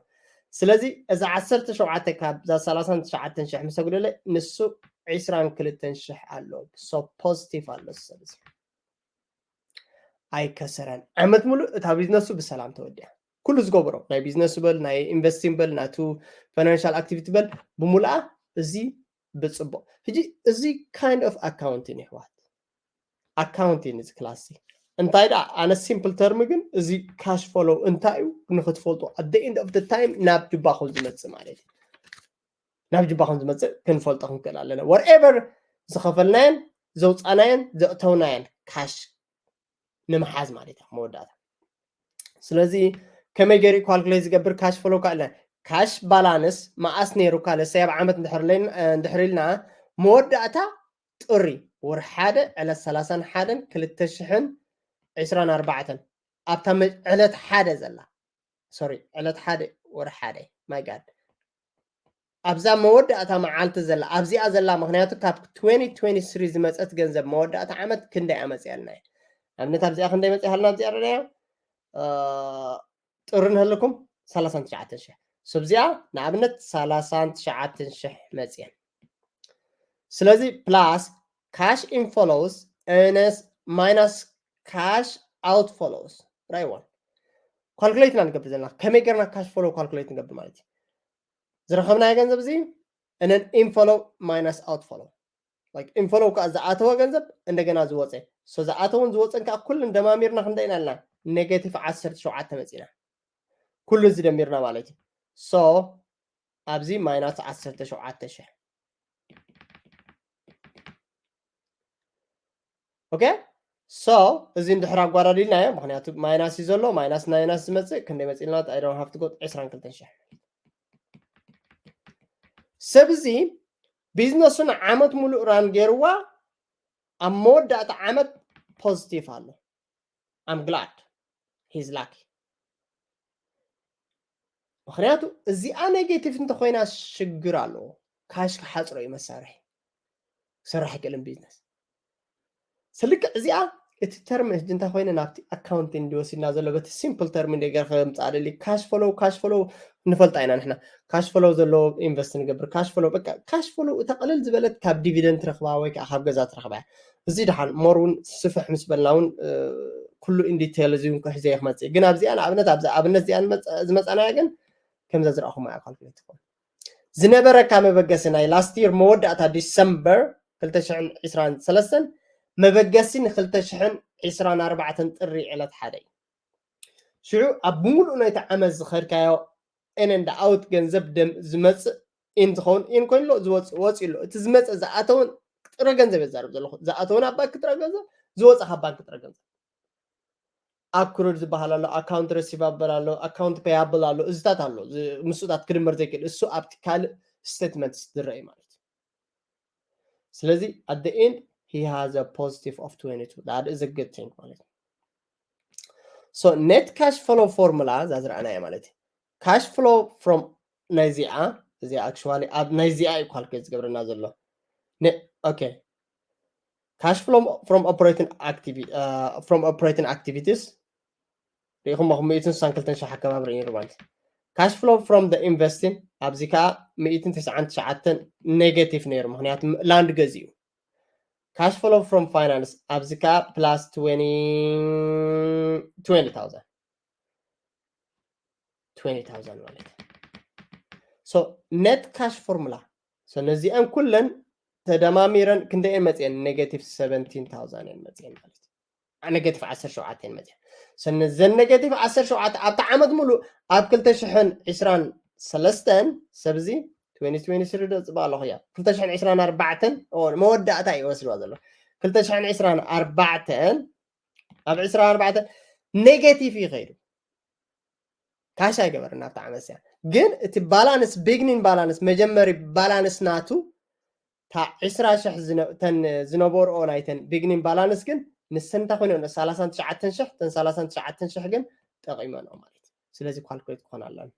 ስለዚ እዚ ዓሰርተ ሸውዓተ ካብዛ ሰላሳን ትሽዓተን ሽሕ ምስ ኣጉደለ ንሱ ዕስራን ክልተን ሽሕ ኣሎ። ሶ ፖዚቲቭ ኣሎ ሰብ እዚ ኣይከሰረን። ዓመት ሙሉእ እታ ቢዝነሱ ብሰላም ተወዲኣ። ኩሉ ዝገብሮ ናይ ቢዝነስ በል ናይ ኢንቨስቲንግ በል ናቱ ፋይናንሻል ኣክቲቪቲ በል ብምሉኣ እዚ ብፅቡቅ። ሕጂ እዚ kind of accounting ይሕዋት ኣካውንቲንግ እዚ ክላስ እንታይ ደኣ ኣነ ሲምፕል ተርም ግን እዚ ካሽ ፍሎው እንታይ እዩ ንክትፈልጡ at the end of the time ናብ ጅባኹም ዝመፅእ ማለት እዩ። ናብ ጅባኹም ዝመፅእ ክንፈልጦ ክንክእል ኣለና። Whatever ዝኸፈልናየን ዘውፃናየን ዘእተውናየን ካሽ ንምሓዝ ማለት እዩ መወዳእታ። ስለዚ ከመይ ገይሩ ካልኩሌት ዝገብር ካሽ ፍሎው ካለ ካሽ ባላንስ መኣስ ነይሩ ካለ ሰይ ኣብ ዓመት እንድሕር ኢልና መወዳእታ ጥሪ ወር ሓደ ዕለት ሰላሳን ሓደን ክልተ ሽሕን ዕስራን ኣርባዕተን ኣብታ ዕለት ሓደ ዘላ ሶሪ ዕለት ሓደ ወር ሓደ ማይ ጋድ ኣብዛ መወዳእታ መዓልቲ ዘላ ኣብዚኣ ዘላ ምክንያቱ ካብ twenty twenty-three ዝመፀት ገንዘብ መወዳእታ ዓመት ክንደይ ኣመፅያልና እየ ኣብነት ኣብዚኣ ክንደይ መፅያልና ኣብዚኣ ረዳያ ጥሪ ንህልኩም ሰላሳን ትሽዓተን ሽሕ ስብዚኣ ንኣብነት ሰላሳን ትሽዓተን ሽሕ መፅየን ስለዚ plus cash inflows minus cash outflows right one ካልኩሌት ኢና ንገብር ዘለና ከመይ ገርና ካሽ ፍሎው ካልኩሌት ንገብር ማለት እዩ ዝረኸብናዮ ገንዘብ እዚ እነን ኢንፍሎው ማይነስ ኣውትፍሎው ኢንፍሎው ከዓ ዝኣተወ ገንዘብ እንደገና ዝወፀ ዝኣተውን ዝወፀን ከዓ ኩለን ደማሚርና ክንደይ ኢና ኣለና ኔጌቲቭ ዓሰርተ ሸውዓተ መፂና ኩሉ እዚ ደሚርና ማለት እዩ so ኣብዚ ማይናስ ዓሰርተ ሸውዓተ ሽሕ። ኦኬ፣ ሶ እዚ እንድሕር ኣጓዳዲልናዮ፣ ምክንያቱ ማይናስ እዩ ዘሎ፣ ማይናስ ማይናስ ዝመፅእ ክንደይ መፂእልና? I don't have to go ዕስራን ክልተን ሽሕ። ሰብ እዚ ቢዝነሱ ንዓመት ሙሉእ ራን ገይርዋ፣ ኣብ መወዳእታ ዓመት ፖዚቲቭ ኣሎ። I'm glad he's lucky። ምክንያቱ እዚኣ ኔጌቲቭ እንተኮይና ሽግር ኣለዎ። ካሽ ክሓፅሮ እዩ መሳርሒ። ክሰርሕ ኣይክእልን ቢዝነስ። ስልክዕ እዚኣ እቲ ተርም ሕጂ እንታይ ኮይነ ናብቲ ኣካውንቲንግ እንዲወሲድና ዘሎ በቲ ሲምፕል ተርም እንደ ገር ከምፃእ ደሊ ካሽ ፍሎው ካሽ ፍሎው ንፈልጣ ኢና ንሕና። ካሽ ፍሎው ዘለዎ ኢንቨስት ንገብር። ካሽ ፍሎው በቃ ካሽ ፍሎው እታ ቅልል ዝበለት ካብ ዲቪደንድ ትረኽባ ወይ ከዓ ካብ ገዛ ትረኽባ እያ። እዚ ደሓን ሞር እውን ስፍሕ ምስ በልና እውን ኩሉ ኢንዲቴል እዚ እውን ክሕዘ ክመፅእ ግን ኣብዚኣ ንኣብነት ኣብዚ ኣብነት እዚኣ ዝመፃናያ ግን ከምዛ ዝረኣኹም እያ ካልኩሌት ትኾን። ዝነበረካ መበገሲ ናይ ላስት ይር መወዳእታ ዲሰምበር ክልተ ሽሕን ዕስራን ሰለስተን መበገሲ ን ክልተ ሽሕን ዕስራን ኣርባዕተን ጥሪ ዕለት ሓደ እዩ። ሽዑ ኣብ ብምሉእ ናይቲ ዓመት ዝኸድካዮ ኤን ኤንድ ኣውት ገንዘብ ደም ዝመፅእ ኢን ዝኸውን ኢን ኮይኑ ኣሎ ዝወፅእ ወፂ ኣሎ። እቲ ዝመፀ ዝኣተውን ጥረ ገንዘብ የዛርብ ዘለኹ። ዝኣተውን ኣብ ባንክ ጥረ ገንዘብ፣ ዝወፀ ካብ ባንክ ጥረ ገንዘብ። ኣክሩድ ዝበሃል ኣሎ፣ ኣካውንት ረሲቫብል ኣሎ፣ ኣካውንት ፔያብል ኣሎ፣ እዚታት ኣሎ። ምስኡታት ክድመር ዘይክእል እሱ ኣብቲ ካልእ ስቴትመንት ዝረአ ማለት እዩ። ስለዚ at the end he has a positive of twenty two, that is a good thing ማለት እዩ። So net cash flow formula እዛ ዝረኣናያ ማለት እዩ። Cash flow from ናይዚኣ እዚኣ actually ኣብ ናይዚኣ እዩ ካልኩሌት ዝገብረና ዘሎ። ኦኬ፣ cash flow from operating activity from operating activities ሪኢኹሞ ሚእትን ስሳን ክልተን ሽሕ ኣከባቢ ርኢ ነይሩ ማለት እዩ። Cash flow from the investing ኣብዚ ከዓ ሚእትን ተስዓን ትሽዓተን ኔጌቲቭ ነይሩ፣ ምክንያቱ ላንድ ገዚኡ። Cash flow from finance ኣብዚ ከዓ ፕላስ ትዌንቲ ታውዘንድ ማለት እዩ። So net cash formula ነዚአን ኩለን ተደማሚረን ክንደየን መፅየን? ኔጌቲቭ ሰቨንቲን ታውዛንድ እየን መፅየን ማለት እዩ። ኔጌቲቭ ዓሰርተ ሸውዓተ እየን መፅየን። ዘን ኔጌቲቭ ዓሰርተ ሸውዓተ ኣብቲ ዓመት ሙሉእ ኣብ ክልተ ሽሕን ዕስራን ሰለስተን ሰብ እዚ ትዌንቲ ትዌንቲ ስሪ ዶ ፅባቅ ኣለኹ እያ ክልተ ሽሕን ዕስራን ኣርባዕተን መወዳእታ እዩ ወስድዋ ዘሎ። ክልተ ሽሕን ዕስራን ኣርባዕተን ኣብ ዕስራን ኣርባዕተን ኔጌቲቭ እዩ ከይዱ። ካሽ ኣይገበርን ኣብቲ ዓመት እዚኣ። ግን እቲ ባላንስ ቢግኒን ባላንስ መጀመሪ ባላንስ ናቱ እታ ዕስራ ሽሕ ተን ዝነበርኦ ናይተን ቢግኒን ባላንስ ግን ንሰን እንታይ ኮይነን ሰላሳን ትሽዓተን ሽሕ ተን ሰላሳን ትሽዓተን ሽሕ ግን ጠቂመንኦ ማለት እዩ። ስለዚ ካልኩሌት ክኾን ኣለና።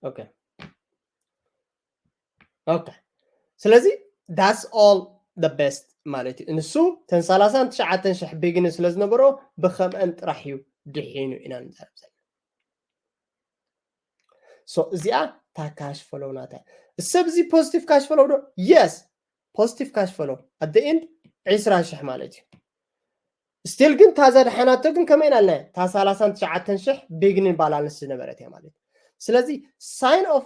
ኦኬ ኦኬ። ስለዚ that's all the best ማለት እዩ። ንሱ ተን ሰላሳን ትሽዓተን ሽሕ ቢግኒ ስለ ዝነበሮ ብከምአን ጥራሕ እዩ ድሒኑ ኢና ንዛረብ ዘለና። እዚኣ እታ ካሽ ፍሎው ናታ ሰብ እዚ ፖዚቲቭ ካሽ ፍሎው ዶ? የስ፣ ፖዚቲቭ ካሽ ፍሎው at the end ዕስራ ሽሕ ማለት እዩ። ስቲል ግን እታ ዘድሓናቶ ግን ከመይ ኢና ኢልና እታ ሰላሳን ትሽዓተን ሽሕ ቢግኒን ባላንስ ዝነበረት እያ ማለት እዩ። ስለዚ ሳይን ኦፍ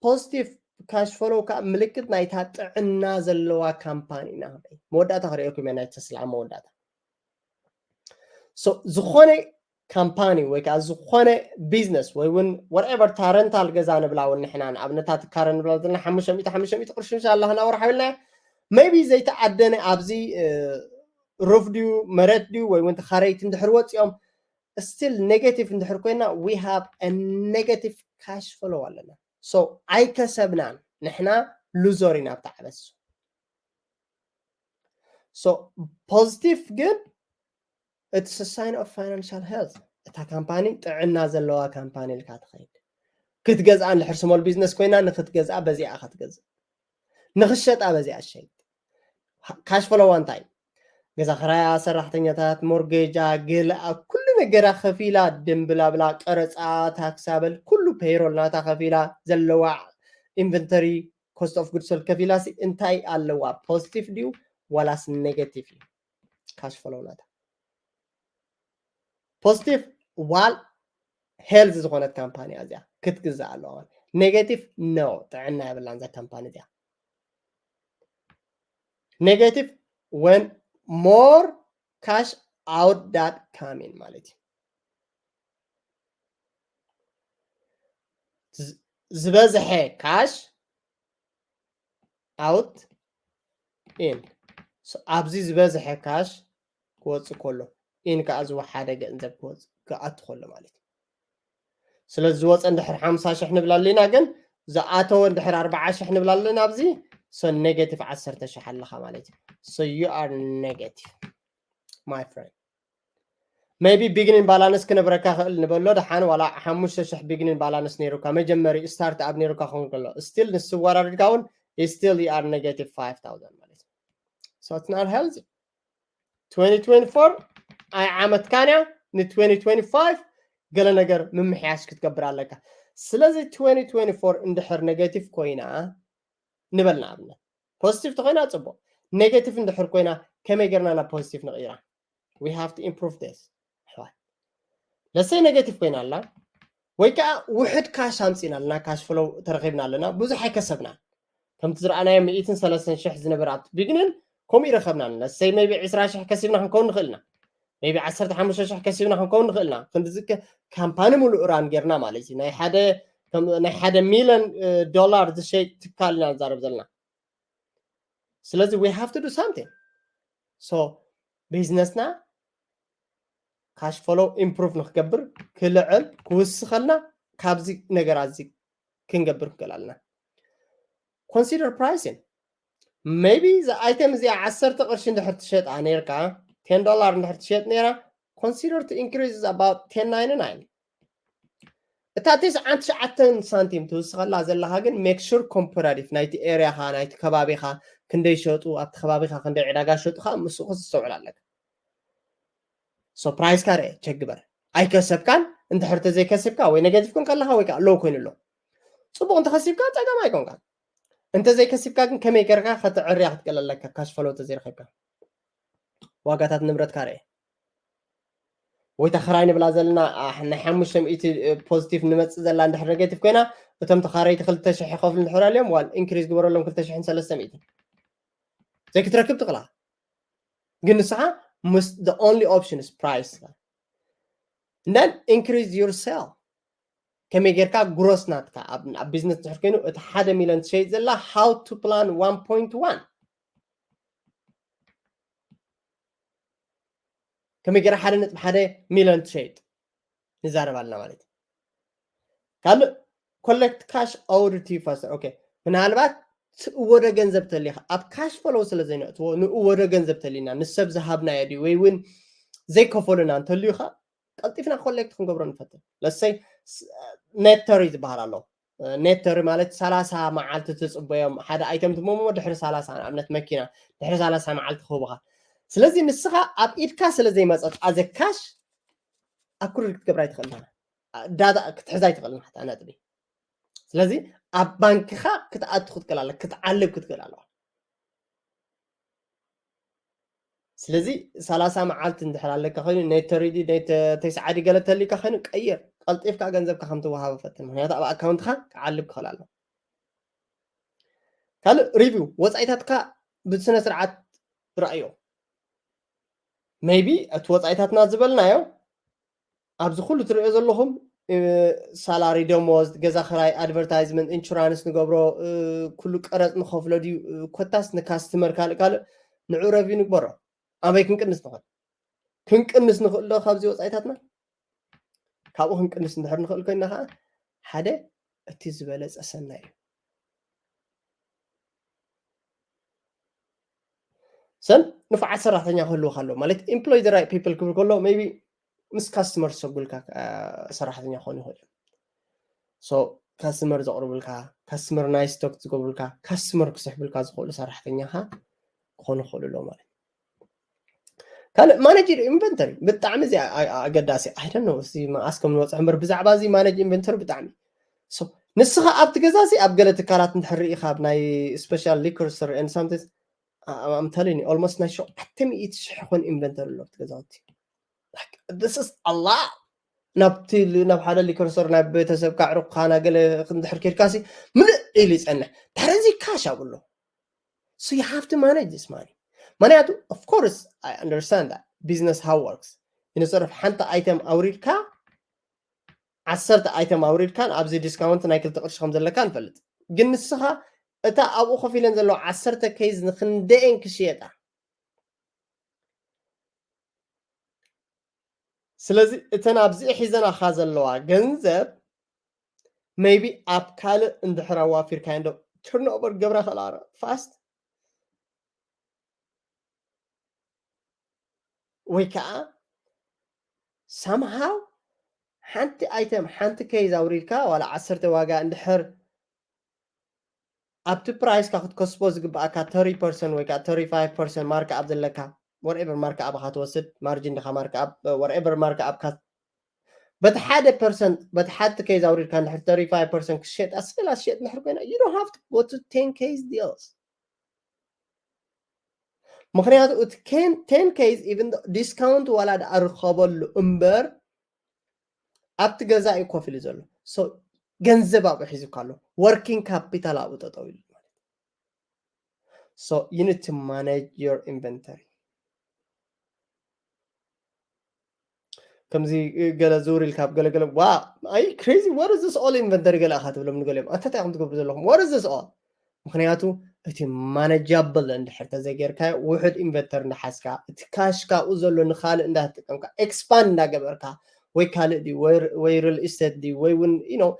ፖዚቲቭ ካሽ ፍሎው ከዓ ምልክት ናይታ ጥዕና ዘለዋ ካምፓኒ ኢና። መወዳእታ ክርእየኩም እየ ናይ ተስላ መወዳእታ። ዝኾነ ካምፓኒ ወይ ከዓ ዝኾነ ቢዝነስ ወይ እውን whatever እታ ረንታል ገዛ ንብላ እውን ንሕና ንኣብነታት ካረ ንብላ ዘለና ሓሙሽተ ሚእቲ ሓሙሽተ ሚእቲ ቅርሺ እንሻላ ክናወር ሓቢልና ሜቢ ዘይተኣደነ ኣብዚ ሩፍ ድዩ መሬት ድዩ ወይ እውን ተኻረይቲ እንድሕር ወፂኦም ስቲል ኔጌቲቭ እንድሕር ኮይና we have negative cash flow ኣለና። So ኣይከሰብናን ንሕና ሉዘር ኢና ኣብቲ ዓመት። So positive ግን it's a sign of financial health። እታ ካምፓኒ ጥዕና ዘለዋ ካምፓኒ ኢልካ ትኸይድ። ክትገዝኣ እንድሕር ስሞል ቢዝነስ ኮይና ንክትገዝኣ በዚኣ ኢኻ ትገዝእ፣ ንክሸጣ በዚኣ ትሸይጥ። ካሽ ፍሎዋ እንታይ? ገዛ ክራያ፣ ሰራሕተኛታት፣ ሞርጌጃ፣ ገለኣ ኩሉ ነገራ ከፊላ ድንብላብላ፣ ቀረፃ፣ ታክሳ በል ኩሉ ፔይሮል ናታ ከፊላ ዘለዋ ኢንቨንተሪ ኮስት ኦፍ ጉድ ሶልድ ከፊላ ሲ እንታይ ኣለዋ? ፖዚቲቭ ድዩ ዋላስ ኔጌቲቭ እዩ? ካሽ ፍሎው ናታ ፖዚቲቭ ዋል ሄልዝ ዝኾነት ካምፓኒ እዚኣ ክትግዛእ ኣለዋ። ኔጌቲቭ ኖ ጥዕና የብላን እዛ ካምፓኒ እዚኣ። ኔጌቲቭ when more cash out that come in ማለት እዩ። ዝበዝሐ cash out in። ኣብዚ ዝበዝሐ cash ክወፅእ ከሎ፣ in ከዓ ዝወሓደ ገንዘብ ክወፅእ ክኣቱ ከሎ ማለት እዩ። ስለዚ ዝወፀ እንድሕር ሓምሳ ሽሕ ንብል ኣለና፣ ግን ዝኣተወ እንድሕር ኣርባዓ ሽሕ ንብል ኣለና ኣብዚ። So negative ዓሰርተ ሽሕ ኣለኻ ማለት እዩ። So you are negative, my friend. Maybe beginning balance ክነብረካ ክእል ንበሎ፣ ደሓን ዋላ ሓሙሽተ ሽሕ beginning balance ነይሩካ፣ መጀመሪ start up ነይሩካ ክኸውን ከሎ፣ still ንሱ ወራሪድካ እውን still you are negative five thousand ማለት እዩ። So it's not healthy. twenty twenty-four ኣይዓመትካን እያ፣ ን twenty twenty-five ገለ ነገር ምምሕያሽ ክትገብር ኣለካ። ስለዚ twenty twenty-four እንድሕር negative ኮይና ንበል፣ ንኣብነት positive ተኮይና ፅቡቅ፣ negative እንድሕር ኮይና ከመይ ጌርና ናብ positive ንቕይራ? We have to improve this ኣሕዋት። ለሰይ negative ኮይና ኣላ ወይ ከዓ ውሕድ cash ኣምፂና ኣለና፣ cash flow ተረኺብና ኣለና፣ ብዙሕ ኣይከሰብና። ከምቲ ዝረኣናዮ ሚእትን ሰለስተን ሽሕ ዝነበረ ኣብቲ beginning ከምኡ ይረኸብና ኣለና። ለሰይ maybe ዕስራ ሽሕ ከሲብና ክንከውን ንኽእልና፣ maybe ዓሰርተ ሓሙሽተ ሽሕ ከሲብና ክንከውን ንኽእልና። ክንዲ ዝከ ካምፓኒ ሙሉእ run ጌርና ማለት እዩ። ናይ ሓደ ከም ናይ ሓደ ሚሊዮን ዶላር ዝሸይጥ ትካል ኢና ንዛረብ ዘለና። ስለዚ we have to do something። So ቢዝነስና cash flow improve ንክገብር፣ ክልዕል፣ ክውስኸልና፣ ካብዚ ነገራት እዚ ክንገብር ክንክእል ኣለና። Consider pricing። Maybe እዛ item እዚኣ ዓሰርተ ቅርሺ እንድሕር ትሸጣ ነይርካ፣ ten ዶላር እንድሕር ትሸጥ ነይራ፣ consider to increase about ten ninety-nine። እታ ተስዓን ትሽዓተን ሳንቲም ትውስኸላ ዘለኻ ግን make sure comparative ናይቲ ኤርያኻ፣ ናይቲ ከባቢኻ ክንደይ ሸጡ፣ ኣብቲ ከባቢኻ ክንደይ ዕዳጋ ሸጡ ከዓ ምስኡ ክትስተውዕል ኣለካ። So ፕራይስካ ርአ፣ ቸክ ግበር። ኣይከሰብካን፣ እንድሕር ተዘይከሲብካ ወይ negative ኮን ከለኻ ወይ ከዓ low ኮይኑ ኣሎ። ፅቡቅ እንተኸሲብካ ፀገም ኣይኮንካን። እንተዘይከሲብካ ግን ከመይ ጌርካ ከተዕርያ ክትክእል ኣለካ፣ cash flow ተዘይረኺብካ። ዋጋታት ንብረትካ ርአ። ወይ እታ ክራይ ንብላ ዘለና፣ ኣ፣ ናይ ሓሙሽተ ሚእቲ positive ንመፅእ ዘላ እንድሕር negative ኮይና፣ እቶም ተኻረይቲ ክልተ ሽሕ ይኸፍሉ እንድሕር ኣልዮም፣ ዋል increase ግበረሎም ክልተ ሽሕን ሰለስተ ሚእትን። ዘይክትረክብ ትኽእላ። ግን ንስኻ must፣ the only option is price። And then increase your sale። ከመይ ጌርካ ግሮስ ናትካ ኣብ፣ ኣብ ቢዝነስ እንድሕር ኮይኑ እቲ ሓደ ሚሊዮን ትሸይጥ ዘላ፣ how to plan one point one። ከመይ ጌራ ሓደ ነጥቢ ሓደ ሚሊዮን ትሸይጥ ንዛረብ ኣለና ማለት እዩ። ካልእ collect cash out to faster። ኦኬ፣ ምናልባት ትእወደ ገንዘብ ተሊኻ ኣብ cash flow ስለ ዘይነእትዎ ንእወደ ገንዘብ ተሊና ንሰብ ዝሃብናዮ ድዩ ወይ እውን ዘይከፈሉና እንተልዩኻ ቀልጢፍና ኮሌክት ክንገብሮ ንፈትን። ለሰይ ኔተሪ ዝበሃል ኣሎ። ኔተሪ ማለት ሰላሳ መዓልቲ ትፅበዮም ሓደ ኣይተም ትመሞ ድሕሪ ሰላሳ ንኣብነት መኪና ድሕሪ ሰላሳ መዓልቲ ክህቡኻ። ስለዚ ንስኻ ኣብ ኢድካ ስለ ዘይመፀት ኣዘ ካሽ ኣኩርድ ክትገብራ ኣይትኽእልና፣ ዳታ ክትሕዛ ኣይትኽእልና ሓታ ነጥቢ። ስለዚ ኣብ ባንክኻ ክትኣቱ ክትክእል ኣለ ክትዓልብ ክትክእል ኣለዋ። ስለዚ ሰላሳ መዓልቲ እንድሕር ኣለካ ኮይኑ ኔት ተሪዲ ኔት ተስዓዲ ገለ ተሊካ ኮይኑ ቀይር፣ ቀልጢፍካ ገንዘብካ ከም ትወሃበ ፈትን። ምክንያቱ ኣብ ኣካውንትካ ክዓልብ ክኽእል ኣሎ። ካልእ ሪቪው ወፃኢታትካ ብስነ ስርዓት ርኣዮ። ሜይቢ እቲ ወፃኢታትና ዝበልናዮ ኣብዚ ኩሉ ትሪኦ ዘለኹም ሳላሪ፣ ደሞዝ፣ ገዛ ክራይ፣ ኣድቨርታይዝመንት፣ ኢንሹራንስ ንገብሮ፣ ኩሉ ቀረፅ ንኸፍሎ ድዩ፣ ኮታስ ንካስትመር ካልእ ካልእ ንዑ ረቪው ንግበሮ። ኣበይ ክንቅንስ ንኽእል? ክንቅንስ ንኽእል ዶ ካብዚ ወፃኢታትና? ካብኡ ክንቅንስ እንድሕር ንኽእል ኮይና ከዓ ሓደ እቲ ዝበለፀ ሰናይ እዩ። ሰን ንፉዓት ሰራሕተኛ ክህልወካ ኣለዎ ማለት employ the right people ክብል ከሎ ሜይቢ ምስ ካስተመር ዝሰጉልካ ሰራሕተኛ ክኾኑ ይኽእል እዮም። ሶ ካስተመር ዘቕርቡልካ፣ ካስተመር ናይስ ቶክ ዝገብሩልካ፣ ካስተመር ክስሕቡልካ ዝኽእሉ ሰራሕተኛኻ ክኾኑ ይኽእሉ ኣለዉ ማለት እዩ። ካልእ ማኔጅ ኢንቨንተሪ ብጣዕሚ እዚ ኣገዳሲ። I don't know፣ እዚ መዓስ ከም ንበፅሖ እምበር ብዛዕባ እዚ ማኔጅ ኢንቨንተሪ ብጣዕሚ ንስኻ ኣብቲ ገዛ እዚ ኣብ ገለ ትካላት እንድሕር ርኢኻ ኣብ ናይ ስፔሻል ሊኮር ስቶር and something I'm telling you almost ናይ ሸውዓተ ሚእቲ ሽሕ ኮን ኢንቨንተሪ ኣሎ ኣብቲ ገዛውቲ። This is a lot። ናብቲ ናብ ሓደ ሊኮር ስቶር ናይ ቤተሰብካ ዕሩቕካ ና ገለ እንድሕር ኬድካሲ ምልእ ኢሉ ይፀንሕ። ድሕሪ እዚ ካሽ ኣብሎ። So you have to manage this money። ምክንያቱ of course I understand that business how works. Instead of ሓንቲ item ኣውሪድካ ዓሰርተ item ኣውሪድካን ኣብዚ discount ናይ ክልተ ቅርሺ ከም ዘለካ ንፈልጥ። ግን ንስኻ እታ ኣብኡ ኮፍ ኢለን ዘለዋ ዓሰርተ case ንክንደኤን ክሽየጣ? ስለዚ እተን ኣብዚ ሒዘናኻ ዘለዋ ገንዘብ maybe ኣብ ካልእ እንድሕር ኣዋፊርካዮ እንዶ turnover ገብራ ክእላ fast ወይ ከዓ somehow ሓንቲ item ሓንቲ case ኣውሪድካ ዋላ ዓሰርተ ዋጋ እንድሕር ኣብቲ price ካ ክትከስቦ ዝግባኣካ thirty percent ወይ ከዓ thirty five percent markup ዘለካ whatever markup ካ ትወስድ margin ድኻ markup whatever markup ካ በቲ ሓደ percent በቲ ሓንቲ case ኣውሪድካ እንድሕር thirty five percent ክሸጣ ስላ ሽየጥ እንድሕር ኮይና you don't have to go to ten case deals። ምክንያቱ እቲ ten case even discount ዋላ ደኣ ርኸበሉ እምበር ኣብቲ ገዛ እዩ ኮፍ ኢሉ ዘሎ። So ገንዘብ ኣብኡ ሒዙካ ኣሎ። Working capital ኣብኡ ጠጠው ኢሉ ማለት So you need to manage your inventory። ከምዚ ገለ ዝውር ኢልካ ኣብ ገለገለ ዋ ኣይ crazy what is this all inventory ገለ ኣኻ ትብሎም ንገሊኦም ኣንታ እንታይ ከም ትገብሩ ዘለኹም what is this all ምክንያቱ እቲ manageable እንድሕር ተዘይጌርካዮ ውሕድ inventory እንዳሓዝካ እቲ cash ካብኡ ዘሎ ንካልእ እንዳተጠቀምካ expand እንዳገበርካ ወይ ካልእ ድዩ ወይ real estate ድዩ ወይ እውን you know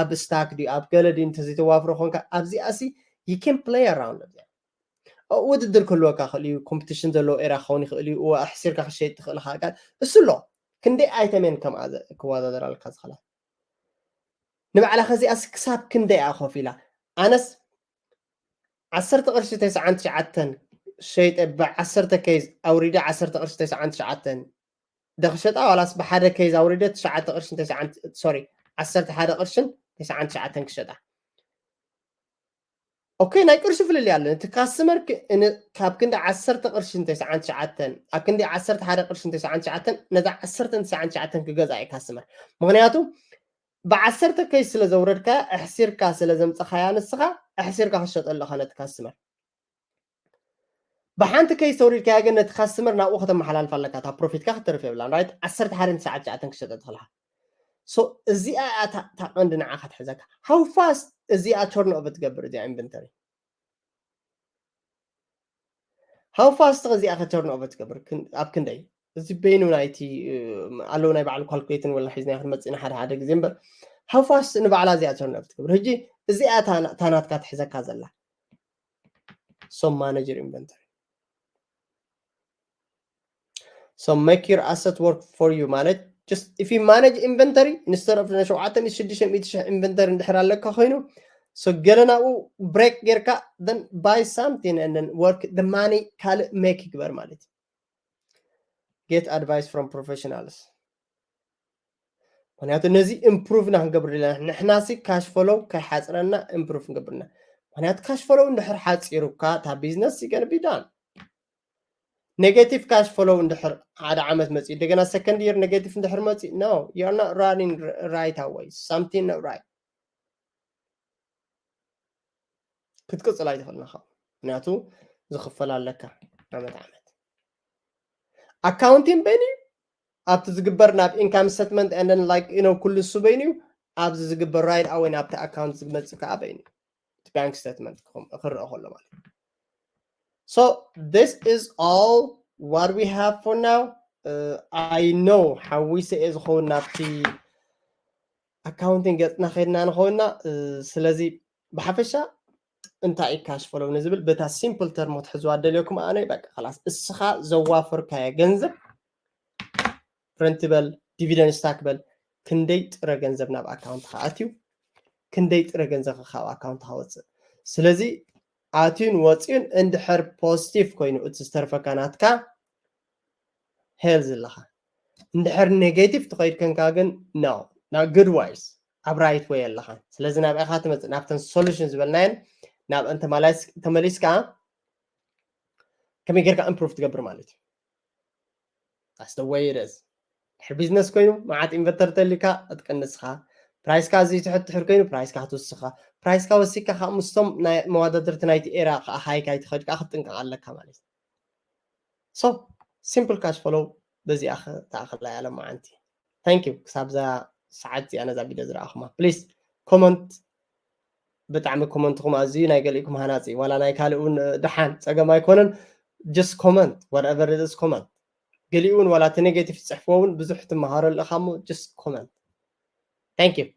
ኣብ stock ድዩ ኣብ ገለ ድዩ እንተዘይተዋፍሮ ኮንካ ኣብዚኣ ሲ you can play around ኣብዚኣ ውድድር ክህልወካ ክእል እዩ competition ዘለዎ area ክኸውን ይኽእል እዩ ኣሕሲርካ ክሸይጥ ትኽእል ካ እሱ ኣሎ ክንደይ item እየን ከምኣ ክወዳደራልካ ዝኽእላ ንባዕላ ከዚኣ ክሳብ ክንደይ እያ ኮፍ ኢላ ኣነስ ዓሰርተ ቅርሺ ተስዓን ትሽዓተን ሸይጠ ብዓሰርተ case ኣውሪደ ዓሰርተ ቅርሺ ተስዓን ትሽዓተን ደክሸጣ ዋላስ ብሓደ case ኣውሪደ ትሽዓተ ቅርሽን ተስዓን sorry ዓሰርተ ሓደ ቅርሽን ተስዓን ትሽዓተን ክሸጣ okay ናይ ቅርሺ ፍልልይ ኣሎ እቲ customer ካብ ክንዲ ዓሰርተ ቅርሽን ተስዓን ትሽዓተን ኣብ ክንዲ ዓሰርተ ሓደ ቅርሽን ተስዓን ትሽዓተን ነዛ ዓሰርተ ተስዓን ትሽዓተን ክገዛ እዩ customer ምክንያቱ ብዓሰርተ case ስለ ዘውረድካያ ኣሕሲርካ ስለ ዘምፀኻያ ንስኻ ኣሕሲርካ ክሸጠሉ ኢኻ ነቲ customer ብሓንቲ case ተውሪድካያ ግን ነቲ customer ናብኡ ከተመሓላልፍ ኣለካ እታ profit ካ ክትተርፍ የብላን right ዓሰርተ ሓደ ተስዓን ትሽዓተን ክሸጠ ትኽእልካ so እዚኣ እያ እታ ቀንዲ ንዓኻ ትሕዘካ how fast እዚኣ turnover ትገብር እዚኣ inventory how fast እዚኣ ከ turnover ትገብር ኣብ ክንደይ እዚ በይኑ ናይቲ ኣለዉ ናይ ባዕሉ calculating ወላ ሒዝና ክንመፅእና ሓደ ሓደ ግዜ እምበር how fast ንባዕላ እዚኣ turnover ትገብር ሕጂ እዚኣ ታናትካ ትሕዘካ ዘላ so manage your inventory so make your asset work for you ማለት just if you manage inventory instead of ናይ ሸውዓተ ሚእቲ ሽዱሽተ ሚእቲ ሽሕ inventory እንድሕር ኣለካ ኮይኑ so ገለ ናብኡ break ጌርካ then buy something and then work the money ካልእ make ይግበር ማለት እዩ get advice from professionals ምክንያቱ ነዚ improve ኢና ክንገብር ዘለና ንሕና ሲ cash flow ከይሓፅረና improve ክንገብርና ምክንያቱ cash flow እንድሕር ሓፂሩካ እታ business is gonna be done negative cash flow እንድሕር ሓደ ዓመት መፂኡ እንደገና second year negative እንድሕር መፂኡ no you're not running right away something not right ክትቅፅል ኣይትኽእልን ኢኻ ምክንያቱ ዝኽፈል ኣለካ ዓመት ዓመት accounting በይኑ ኣብቲ ዝግበር ናብ income statement and then like you know ኩሉ እሱ በይኑ ኣብዚ ዝግበር right away ናብቲ account ዝመፅእ ከዓ በይኑ እቲ bank statement ክረአ ከሎ ማለት so this is all what we have for now uh, I know ሓዊሰ እየ ዝኸውን ናብቲ accounting ገፅና ከድና ንኸውና ስለዚ ብሓፈሻ እንታይ እዩ cash flow ንዝብል በታ simple term ክትሕዝዋ ደልየኩም ኣነ በቃ خلاص እስኻ ዘዋፈርካዮ ገንዘብ rent በል dividend stock በል ክንደይ ጥረ ገንዘብ ናብ account ካ ኣትዩ ክንደይ ጥረ ገንዘብ ካብ account ካ ወፅእ ስለዚ ኣትዩን ወፅዩን እንድሕር positive ኮይኑ እቲ ዝተርፈካ ናትካ health ኣለኻ እንድሕር negative ትኸይድ ከንካ ግን no not good wise ኣብ right way ኣለኻ ስለዚ ናብ ኢኻ ትመፅእ ናብተን solution ዝበልናየን ናብ ተመሊስካ ከመይ ጌርካ improve ትገብር ማለት እዩ that's the way it is ድሕር business ኮይኑ መዓት inventory ተልካ እትቀንስኻ price ካ እዚ ትሕት ትሕር ኮይኑ price ካ ክትውስኻ price ካ ወሲካ ካብ ምስቶም ናይ መዋዳድርቲ ናይቲ area ከዓ high ካ ይትኸድ ከዓ ክትጥንቀቕ ኣለካ ማለት እዩ so simple cash flow በዚኣ ክትኣኽላ እያ ሎማዓንቲ። Thank you ክሳብዛ ሰዓት እዚኣ ነዛ ቪድዮ ዝረኣኹማ። Please comment፣ ብጣዕሚ ኮመንትኹም ኣዝዩ ናይ ገሊእኩም ሃናፂ፣ ዋላ ናይ ካልእ እውን ደሓን ፀገም ኣይኮነን። Just comment whatever it is comment። ገሊኡ እውን ዋላ እቲ negative ዝፅሕፍዎ እውን ብዙሕ ትመሃረሉ ኢኻ እሞ just comment። Thank you።